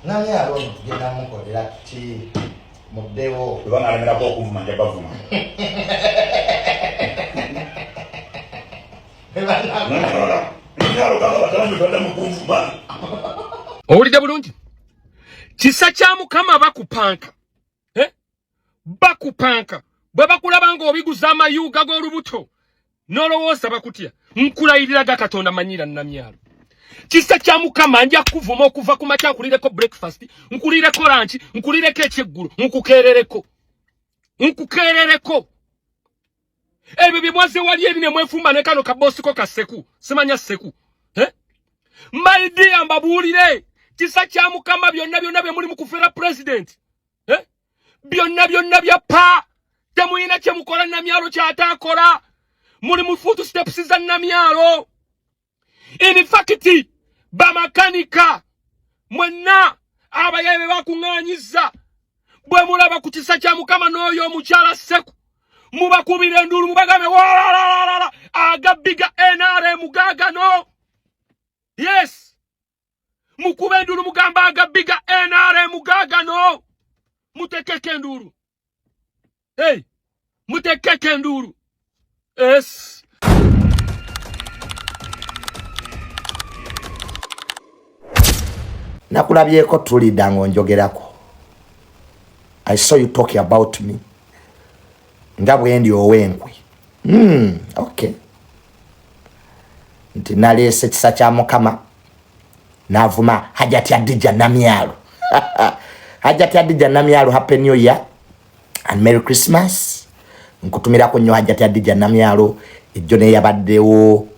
Namyalo ono tugenda mukolera ki muddewo. Bwe banalemerako okuvuma nja bavuma. Namyalo gamba batabani twadda mu kunvuma. Owulidde bulungi? Kisa kya Mukama bakupanka. Eh? Bakupanka. Bwe bakulaba ng'obiguza amayuuga g'olubuto n'olowooza bakutya. Nkulayirira ga Katonda manyira Namyalo. Kisa kya Mukama nja kuvuma okuva ku makya nkulireko breakfast, nkulireko lunch, nkulireko ekyeggulo, nkukeerereko. Nkukeerereko. Ebyo bye mwaze wali eri ne mwefumba ne kano kabosiko ka Seku, simanya Seku. Eh? My dear, mbabuulire. Kisa kya Mukama byonna byonna bye muli mu kufera president. Eh? Byonna byonna bya pa. Temuyina kye mukola Namyalo ky'ataakola. Muli mu footsteps za Namyalo. In fact, bamakanika mwenna abayaye be bakuŋŋaanyizza bwe mulaba ku kisa kya Mukama n'oyo omukyala Seku mubakubira enduulu mubagambe walalalala agabbi ga NRM gaagano. Yes, mukuba enduulu mugamba agabbi ga NRM gaagano, mutekeko enduulu. Hey, mutekeko enduulu. Yes. Nakulabyeko tulida ng'onjogerako. I saw you talking about me. Nga bwendi ow'enkwe. Okay. Nti naleese kisa kya Mukama n'avuma Hajati Adija Namyalo. Hajati Adija Namyalo, happy new year and merry Christmas. Nkutumirako nnyo Hajati Adija Namyalo, ejjo naye yabaddewo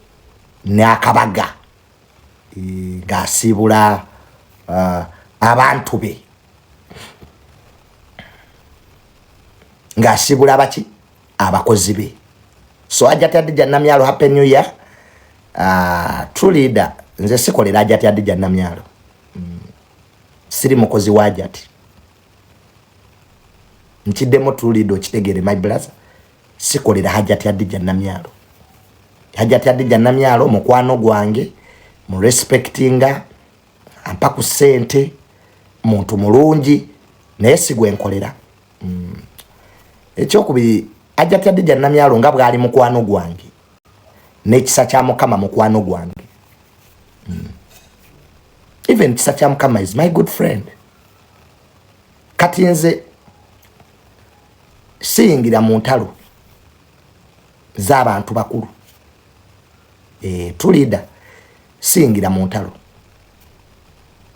n'akabaga ng'asiibula abantu be, ng'asiibula abaki abakozi be. So Hajati Adija Namyalo, happy new year. True leader, nze sikolera Hajati Adija Namyalo. Siri mukozi wa Hajati. Nkiddemu true leader okitegeere my brother, sikolera Hajati Adija Namyalo. Hajati Adija Namyalo mukwano gwange, mu respectinga, ampa ku ssente, muntu mulungi, naye si gwe nkolera. Ekyokubiri, Hajati Adija Namyalo nga bw'ali mukwano gwange, n'ekisa kya Mukama mukwano gwange. Even kisa kya Mukama is my good friend. Kati nze siyingira mu ntalo z'abantu bakulu. Tulida siyingira mu ntalo.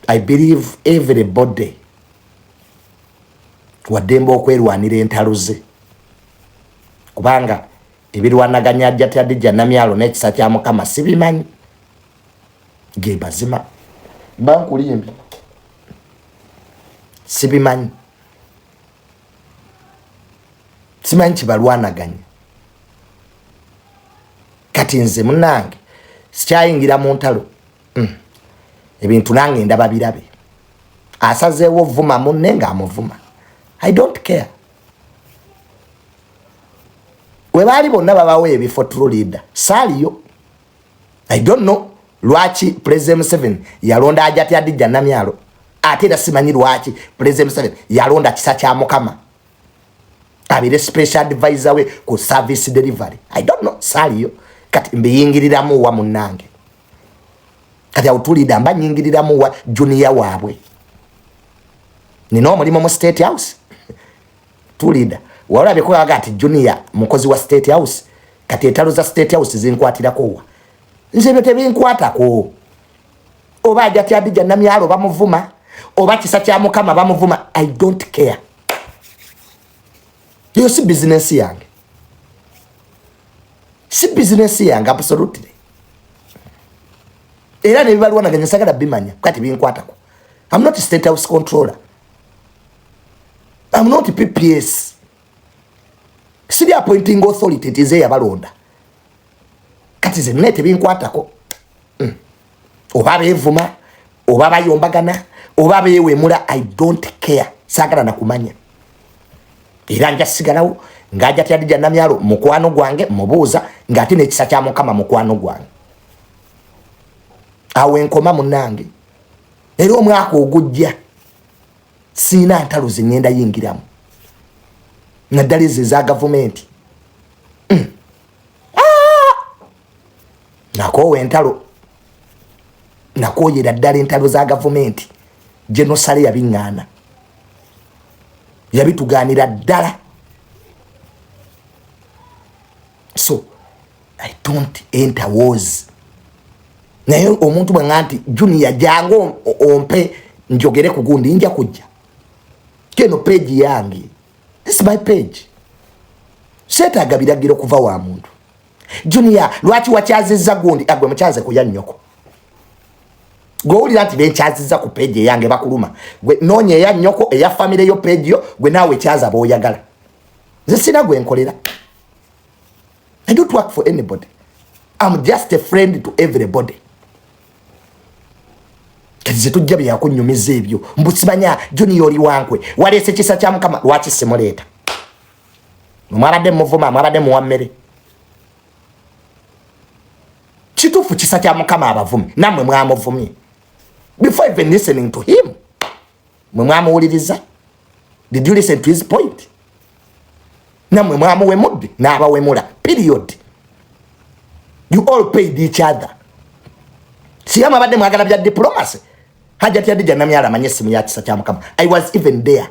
I believe everybody waddembe okwerwanira entalo ze, kubanga ebirwanaganya Hajati Adija Namyalo n'ekisa kya Mukama sibimanyi. Ge mazima mba nkulimbye, sibimanyi, simanyi kibalwanaganya. Kati nze munnange sikyayingira mu ntalo. Ebintu nange ndaba birabe. Asazeewo vuma munne ng'amuvuma, I don't care. We baali bonna babawo ebifo, true leader saaliyo. I don't know lwaki President Museveni yalonda Hajati Adija Namyalo, ate era simanyi lwaki President Museveni yalonda kisa kya Mukama abeere special advisor we ku service delivery. I don't know, saaliyo. Kati mbiyingiriramu wa munnange? Kati awo tulida mba nyingiriramu wa junior waabwe? Nina omulimu mu State House? Tulida walabye kulaga nti junior mukozi wa State House. Kati entalo za State House zinkwatirako wa? Nze ebyo tebinkwatako. Oba Hajati Adija Namyalo bamuvuma, oba kisa kya Mukama bamuvuma, I don't care. Eyo si bizinensi yange, si bizinensi yange absolutely. Era nebibalwanaganya sagala bimanya, kati binkwatako. I'm not State House controller, I'm not PPS, siri appointing authority nti nze yabalonda. Kati ze naye tebinkwatako. Oba beevuma, oba bayombagana, oba beewemula, I don't care, saagala nakumanya. Era nja sigalawo ng'Hajati Adija Namyalo mukwano gwange, mubuuza ng'ate n'ekisa kya Mukama mukwano gwange. Awo enkoma munnange. Era omwaka ogujja Siina ntalo zengenda yingiramu, naddala ezo eza gavumenti. Ah! Nakoowa entalo, nakooyera ddala entalo za gavumenti. Genosale yabiŋŋaana, yabitugaanira ddala. So I don't enter wars. Naye omuntu bwe nti, "Junior, jangu ompe njogere ku gundi," nja kujja. Keno page yange, this is my page. Seetaaga biragiro kuva wa muntu. "Junior, lwaki wakyazizza gundi?" Agwe mukyaze kuya nnyoko. Gwowulira nti benkyazizza ku page eyange bakuluma. Gwe noonya eya nnyoko, eya famire yo, page yo. Gwe naawe kyaza b'oyagala. Nze sina gwe nkolera. I don't work for anybody. I'm just a friend to everybody. Kati zetujja byakunyumiza ebyo, mbu simanya Junior oli wankwe, waleese kisa kya Mukama. Lwaki simuleeta? Mwabadde muvuma, mwabadde muwa mmere. Kituufu, kisa kya Mukama abavumi nammwe mwamuvumye before even listening to him. Mwe mwamuwuliriza? Did you listen to his point? Nammwe mwamuwemudde n'abawemula, period. You all paid each other. Singa mwabadde mwagala bya diplomacy, Hajati Hadija Namyala amanye essimu ya kisa kya Mukama. I was even there.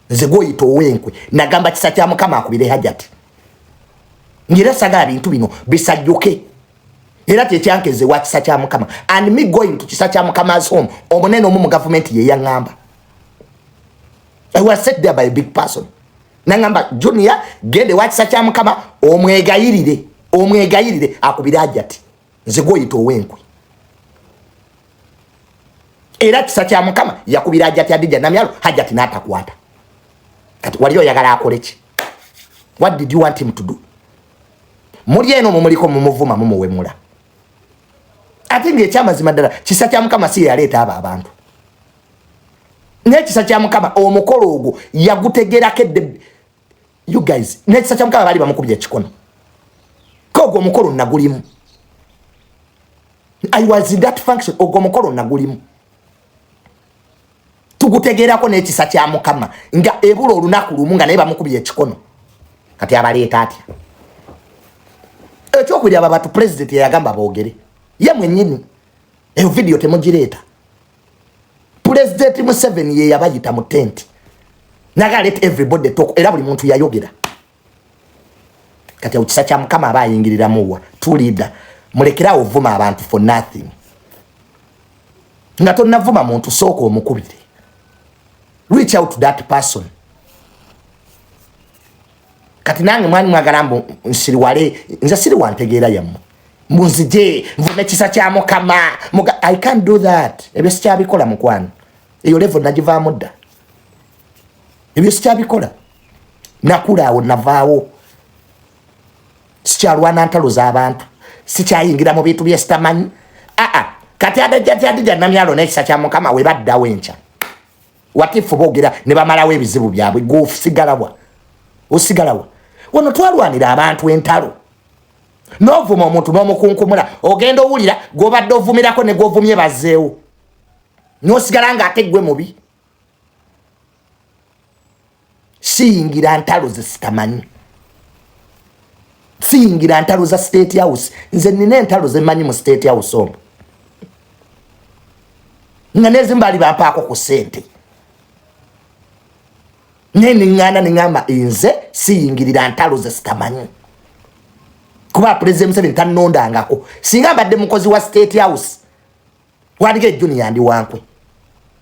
Nze gwoyita owenkwe nagamba kisa kya Mukama akubire Hajati, ngera sagala bintu bino bisajjuke. Era kyekyankeze wa kisa kya Mukama and me going to kisa kya Mukama's home, omunene omu mu gavumenti ye yaŋŋamba. I was set there by a big person, naŋŋamba, "Junior, gende wa kisa kya Mukama omwegayirire, omwegayirire akubire Hajati." Nze gwoyita owenkwe, era kisa kya Mukama yakubira Hajati Hadija Namyalo, Hajati n'atakwata. Kati wali oyagala akole ki? What did you want him to do? Muli eno mumuliko mumuvuma, mumuwemula, ate ngaekyamazima ddala kisa kya Mukama si yaleeta abo abantu. Nekisa kya Mukama omukolo ogwo yagutegerako edde. You guys, nekisa kya Mukama baali bamukubye ekikono ko. Ogwo omukolo nagulimu. I was in that function. Ogwo omukolo nagulimu, tugutegerako n'ekisa kya Mukama nga ebula olunaku lumu nga naye bamukubye ekikono. Kati abaleeta atya? Ekyokubiri, abo batu president yeyagamba boogere ye mwennyini. Eyo vidiyo temugireeta. Pulezidenti Museveni ye yabayita mu tent naga, "Let everybody talk." Era buli muntu yayogera. Kati awo kisa kya Mukama aba ayingiriramuwa? Tulida mulekerawo ovuma abantu for nothing. Nga tonnavuma muntu, sooka omukubire, reach out to that person. Kati nange mwani mwagala mbu nsiriwale? Nze siri wantegeera yammwe mbunzije nvume kisa kya Mukama. I can't do that. Ebyo sikyabikola, mukwano. Eyo level nagivaamu dda. Ebyo sikyabikola. Nakula awo, navaawo. Sikyalwana ntalo z'abantu, sikyayingira mu bintu byesitamanyi. Aa, kati Hajati Hadija Namyalo n'ekisa kya Mukama we baddawo enkya, watifu boogera ne bamalawo ebizibu byabwe. Gwosigalawa? Osigalawa? Wano twalwanira abantu entalo. N'ovuma omuntu n'omukunkumula, ogenda owulira gwobadde ovumirako ne gwovumye bazzeewo, n'osigala nga ate gwe mubi. Siyingira ntalo ze sitamanyi, siyingira ntalo za State House. Nze nina entalo zemanyi mu State House omwo, nga nezimu baali bampaako ku ssente, naye neŋŋaana, neŋŋamba nze siyingirira ntalo ze sitamanyi, kuba Pulezidenti Museveni tannondangako. Singa mbadde mukozi wa State House, wandiga ejuni yandi wankwe,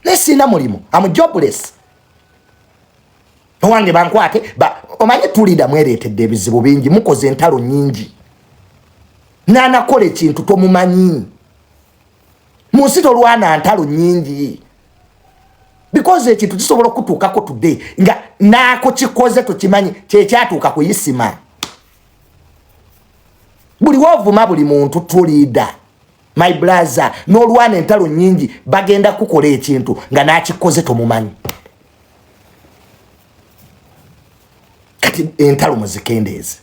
naye siina mulimu, am jobless. Owange bankwate. Omanye tulida mwereetedde ebizibu bingi, mukoze entalo nyingi. Nanakola ekintu tomumanyi. Mu nsi tolwana ntalo nyingi, because ekintu kisobola okutuukako today nga naako kikoze tokimanyi. Kyekyatuuka kuyisima buli wovuma buli muntu. Tulida, my brother, n'olwana entalo nyingi, bagenda kukola ekintu nga nakikoze tomumanyi. Kati entalo muzikendeeze.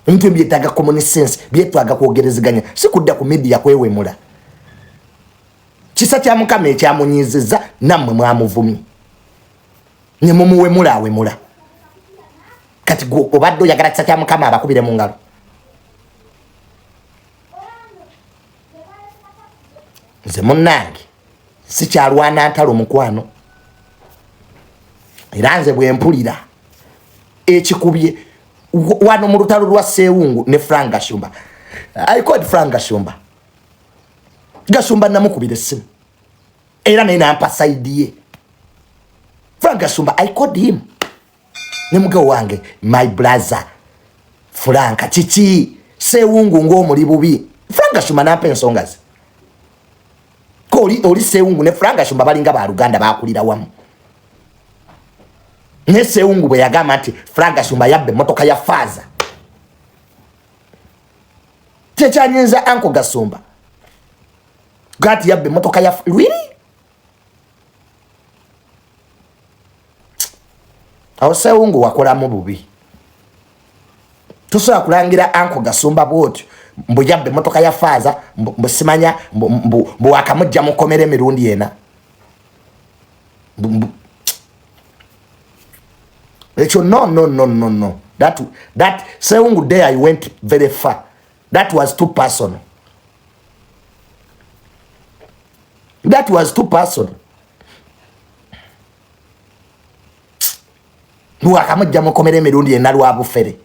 Ebintu byetaaga common sense, byetwaga kwogerezeganya, si kudda ku media kwewemula. Kisa kya Mukama ekyamunyiizizza, nammwe mwamuvumye. Ne mumuwemula awemula. Kati gwe obadde oyagala kisa kya Mukama abakubire mu ngalo. Nze munnange sikyalwana ntalo mukwano, era nze bwe mpulira ekikubye wano mu lutalo lwa Ssewungu ne Frank Gashumba. I called Frank Gashumba. Gashumba namukubira essimu era naye nampa side ye. Frank Gashumba, I called him ne mugabo wange, my brother Frank, kiki Ssewungu ng'omuli bubi? Frank Gashumba nampa ensonga ze. Ko oli Ssewungu ne Frank Gashumba balinga ba luganda, bakulira wamu. Ne Ssewungu bwe yagamba nti Frank Gashumba yabba emmotoka ya faaza, tekyanyinza Uncle Gashumba gati yabba emmotoka ya really? Awo Ssewungu wakolamu bubi. Tosobola kulangira Uncle Gashumba bwotyo mbu yabba emmotoka ya faaza, mbu simanya mbu wakamujja mukomera emirundi ena. Ekyo no, no, no, no, no. That Ssewungu day I went very far. That was too personal. That was too personal. Wakamujja mukomera emirundi ena lwa bufere.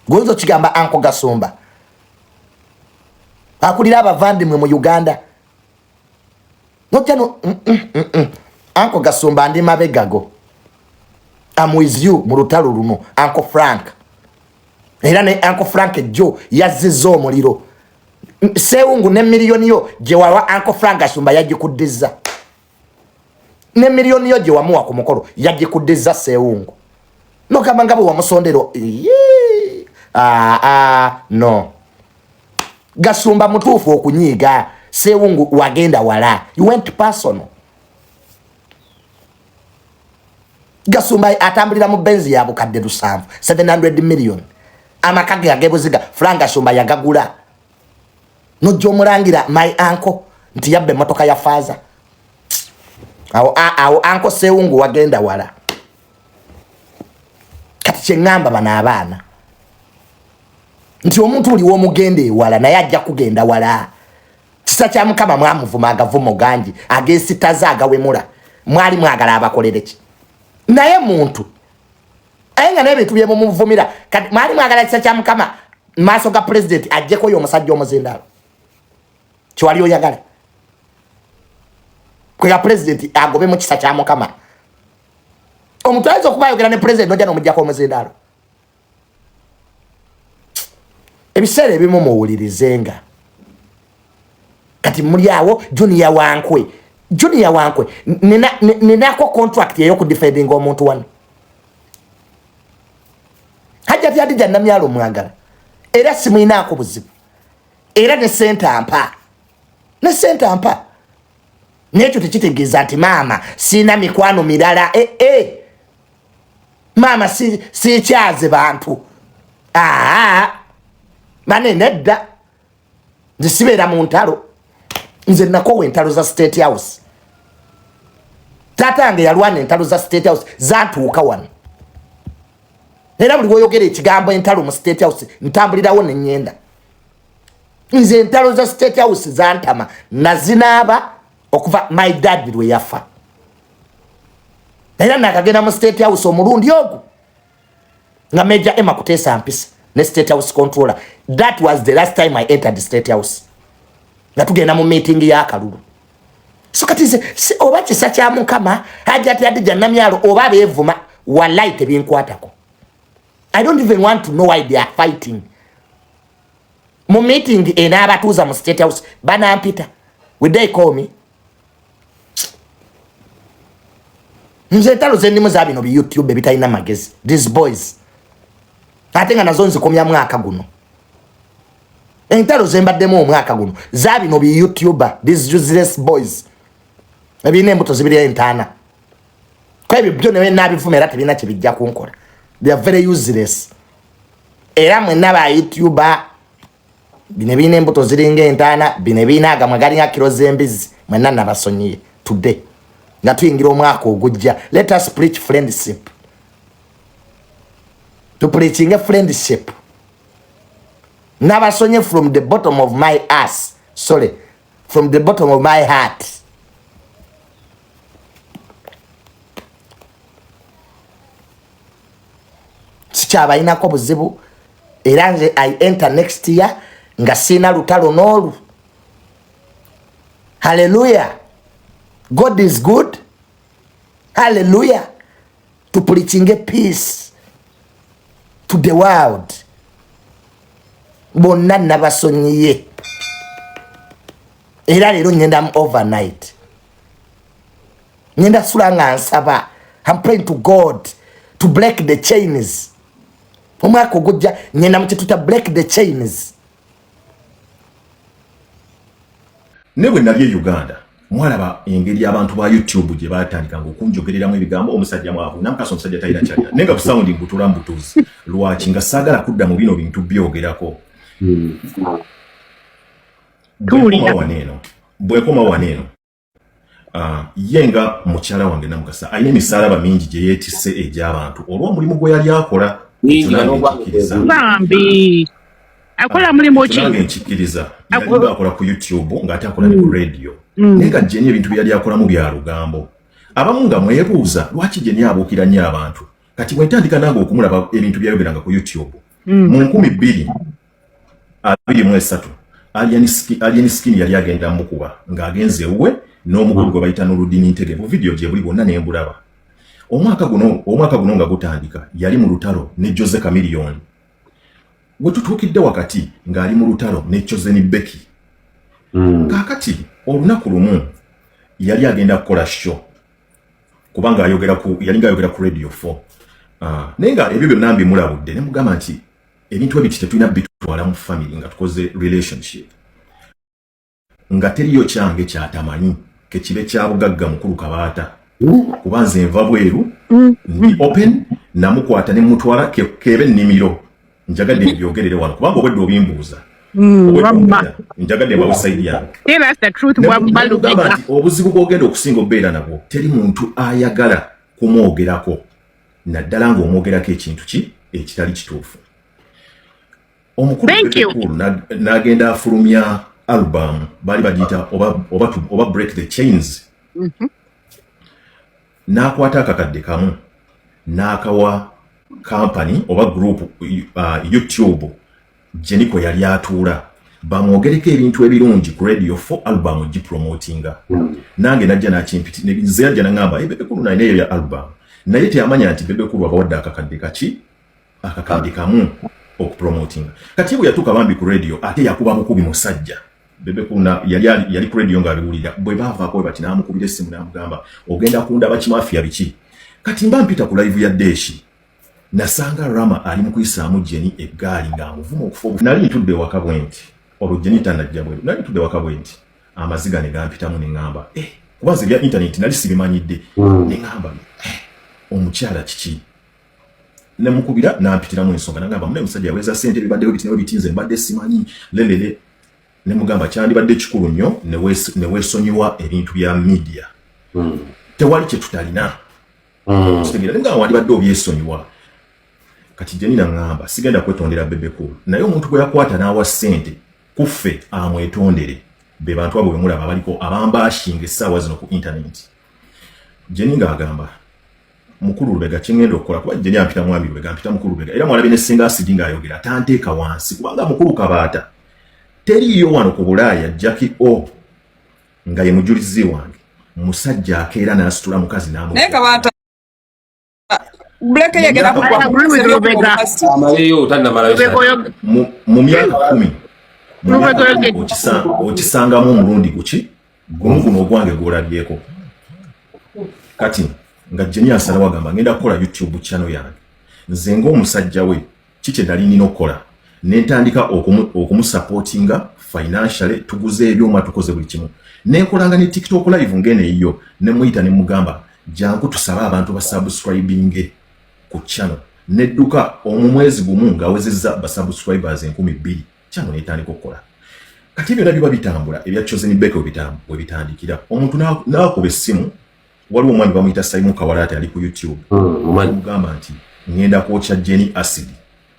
Goyinza okigamba Uncle Gashumba akulira abavandimwe mu Uganda. Nojja no, Uncle Gashumba ndi mabegago. I'm with you mu lutalo luno Uncle Frank. Era ne Uncle Frank Joe yazizza omuliro. Ssewungu ne miliyoni yo gye wawa Uncle Frank Gashumba yagikuddiza. Ne miliyoni yo gye wamuwa ku mukolo yagikuddiza Ssewungu. Nogamba nga bwe wamusondera. No. Gashumba mutuufu okunyiiga. Ssewungu wagenda wala. You went personal. Gashumba atambulira mu Benz ya bukadde 700, 700 million. Amaka ge agebuziga Frank Gashumba yagagula. Nojja omulangira my uncle nti yabba emmotoka ya faaza. Awo Uncle Ssewungu wagenda wala. Kati kye ŋŋamba bano abaana nti omuntu buli w'omugenda ewala naye ajja kugenda wala. Kisa kya Mukama mwamuvuma agavumo gangi ageesitaza agawemula. Mwali mwagala abakolere ki? Naye muntu aye nga n'ebintu bye mumuvumira. Kati mwali mwagala kisa kya Mukama maaso ga president ajjeko oyo omusajja omuzindaalo. Kyewali oyagala kwega president agobe mu kisa kya Mukama. Omuntu ayinza okuba ayogera ne president nojja n'omuggyako omuzindaalo. Ebiseera ebimu muwulirizenga. Kati muli awo Junior Wankwe. Junior Wankwe ninako contract ey'okudefendinga omuntu wano. Hajjati Hadija Namyalo mwagala. Era simuyinaako buzibu. Era ne ssente ampa. Ne ssente ampa. N'ekyo tekitegeeza nti maama sirina mikwano mirala. Maama sikyaze bantu. Mane nedda. Nze sibeera mu ntalo. Nze nakowa entalo za State House. Taata wange yalwana entalo za State House zantuuka wano. Era buli woyogera ekigambo entalo mu State House ntambulirawo ne ŋŋenda. Nze entalo za State House zantama nazinaaba okuva my dad lwe yafa. Era nakagenda mu State House omulundi ogwo nga Major Emma Kuteesa mpisa ne State House controller. That was the last time I entered the State House. Nga tugenda mu meeting y'akalulu. So kati nze oba kisa kya Mukama Hajjati Hadija Namyalo oba beevuma wallahi tebinkwatako. I don't even want to know why they are fighting. Mu meeting enaabatuuza mu State House banampita. Will they call me? Nze entalo ze ndimu za bino bi YouTube ebitalina magezi. These boys. Ate nga nazo nzikomya mwaka guno. Entalo ze mbaddemu omwaka guno za bino bi YouTuber, these useless boys. Ebirina embuto zibiri entaana. Kwa ebyo byo ne nabivuma era tebirina kye bijja kunkola. They are very useless. Era mwenna ba YouTuber bino ebirina embuto ziringa entaana, bino ebirina agamwa galinga kiro z'embizzi, mwenna nabasonyiye today. Nga tuyingira omwaka ogujja, let us preach friendship, tupreachinge friendship. Nabasonye from the bottom of my ass, sorry, from the bottom of my heart. Sikyabayinako buzibu, era nze I enter next year nga siina lutalo n'olu. Hallelujah, God is good. Hallelujah. Tupreachinge peace to the world. Bonna nabasonyiye, era leero ngenda mu overnight, ngenda sula nga nsaba. I'm praying to God to break the chains. Omwaka ogujja ngenda mu kyetuta break the chains. Ne bwe nali e Uganda, mwalaba engeri abantu ba YouTube gye batandikanga okunjogereramu ebigambo, omusajja mwavu, Namukasa, omusajja talina kyalina, naye nga busawundi mbutula mubutuuzi. Lwaki? Nga saagala kudda mu bino bintu byogerako. Tuwulira. Bwekoma wano eno, ye nga mukyala wange Namukasa alina emisaalaba mingi gye yeetisse egy'abantu olw'omulimu gwe yali akola. Mingi. Ekyo nange N'ogwange. nkikkiriza. Bambi akola mulimu ki? Nange nkikkiriza. Yalinga akola ku YouTube, ng'ate akola ne ku radio, naye nga Jenny ebintu bye yali akolamu bya lugambo. Abamu nga mwebuuza lwaki Jenny abuukira nnyo abantu. Kati bwe ntandika nange okumulaba ebintu byayogeranga ku YouTube mu 2023, Alien Skin yali agenda mukuba ng'agenze ewuwe n'omukulu gwe bayita Noludini Ntege. Bu video gye buli bwonna ne mbulaba. Omwaka guno nga gutandika, yali mu lutalo ne Jose Chameleone. We tutuukidde wakati ng'ali mu lutalo ne Chosen Becky. Kaakati olunaku lumu yali agenda kukola show, kubanga ayogera ku yalinga ayogera ku Radio 4. Naye nga ebyo byonna mbimulabudde, ne mugamba nti ebintu ebiti tetulina bitwala mu family nga tukoze relationship, nga teriyo kyange kyatamanyi, kekibe kya bugagga. Mukulu Kabaata, kuba nze nva bweru, ndi open. Namukwata ne mutwala kebe ennimiro. Njagadde mbyogerere wano kubanga obwedde obimbuuza. Obwedde Wamma. ompita. Njagadde mbawe side yange. Tell us the truth. Wamma. Ne mugamba Lubega. nti obuzibu bw'ogenda okusinga obeera nabwo, teri muntu ayagala kumwogerako, naddala ng'omwogerako ekintu ki ekitali kituufu. Omukulu Thank you. Bebe Cool n'agenda afulumya album, baali bagiyita oba Break the Chains. N'akwata akakadde kamu n'akawa company oba group YouTube Jenny kwe yali atuula, bamwogereko ebintu ebirungi ku Radio 4, album gipromotinga. Nange najja nakimpiti, nze yajja naŋŋamba, "Hey, Bebe Cool nalina eyo ya album," naye teyamanya nti Bebe Cool abawadde akakadde kaki, akakadde kamu okupromotinga. Kati bwe yatuuka bambi ku radio, ate yakuba mukubi musajja Bebe Cool yali ku radio ng'abiwulira. Bwe baavaako bwe bati, n'amukubira essimu n'amugamba, "Ogenda kundaba kimafiya biki." Kati mba mpita ku live ya Deshi, nasanga Rama ali mu kuyisaamu Jenny eggaali ng'amuvuma okufa obufu. Nali ntudde waka bwe nti, olwo Jenny tannajja bweru, nali ntudde waka bwe nti, amaziga ne gampitamu, ne ŋŋamba, eh, kuba nze ebya internet nali sibimanyidde, ne ŋŋamba, eh, omukyala kiki? Nemukubira, nampitiramu ensonga, nagamba, "Mune musajja yaweza sente, bibaddewo biti nawe biti, nze mbadde simanyi lelele." Nemugamba, kyandibadde kikulu nnyo ne weesonyiwa ebintu bya media. Tewali kye tutalina. Kitegeera? Nemugamba, wandibadde obyesonyiwa. Kati Jenny naŋŋamba, "Sigenda kwetondera Bebe Cool, naye omuntu gwe yakwata n'awa ssente kuffe amwetondere." Be bantu abo bemulaba abaliko abambashinga essaawa zino ku internet. Jenny ng'agamba, "Mukulu Lubega, kyengenda okukola," kuba Jenny ampita mwami Lubega, ampita mukulu Lubega, era mwalabye ne Senga Asidi ng'ayogera tanteeka wansi, kubanga mukulu Kabaata teriiyo wano ku Bulaaya. Jackie O nga ye mujulizi wange, musajja akeera n'asitula mukazi n'amu. Naye Kabaata, Blake yegera I agree with Lubega. Amaleyo, tannamalayo. Lubega oyo. Mu myaka 10, mu myaka Lubega 10 okisangamu omulundi guki gumu, guno ogwange gw'olabyeko. Kati nga Jenny asalawo, agamba, "Ngenda kukola YouTube channel yange." Nze ng'omusajja we, ki kye nali nina okukola? Ne ntandika okumusupportinga financially, tuguze ebyuma, tukoze buli kimu, nenkolanga ne TikTok live ngene eyiyo, ne muyita ne mugamba, "Jangu tusabe abantu basubscribinge ku channel." Nedduka omu mwezi gumu ng'awezezza basubscribers 2000, channel netandika okukola. Kati byonna biba bitambula, ebya Chosen Becky we bitandikira, omuntu n'akuba essimu. Waliwo omwami bamuyita Simon Kawalaate, ali ku YouTube. Mumanyi. Omugamba nti ŋŋenda kwokya Jenny acid,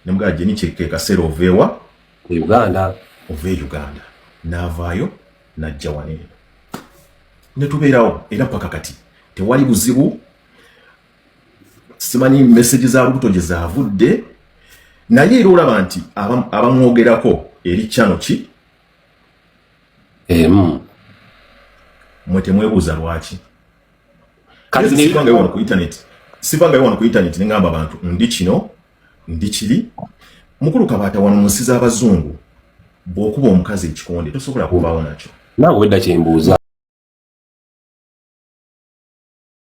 nemugamba, "Jenny, kyeke kaseera oveewa?" E Uganda. Ova e Uganda, n'avaayo n'ajja wano eno ne tubeerawo, era paka kati tewali buzibu. Simanyi message za lubuto gye zaavudde, naye era olaba nti abamwogerako eri kyano ki Emu. Mwe temwebuuza lwaki? Kati Sivangayo wano ku internet, sivangayo wano ku internet neŋŋamba abantu ndi kino, ndi kiri. Mukulu Kabaata, wano mu nsi z'abazungu bw'okuba omukazi ekikonde tosobola kubaawo nakyo. Naawe wedda kyembuuza.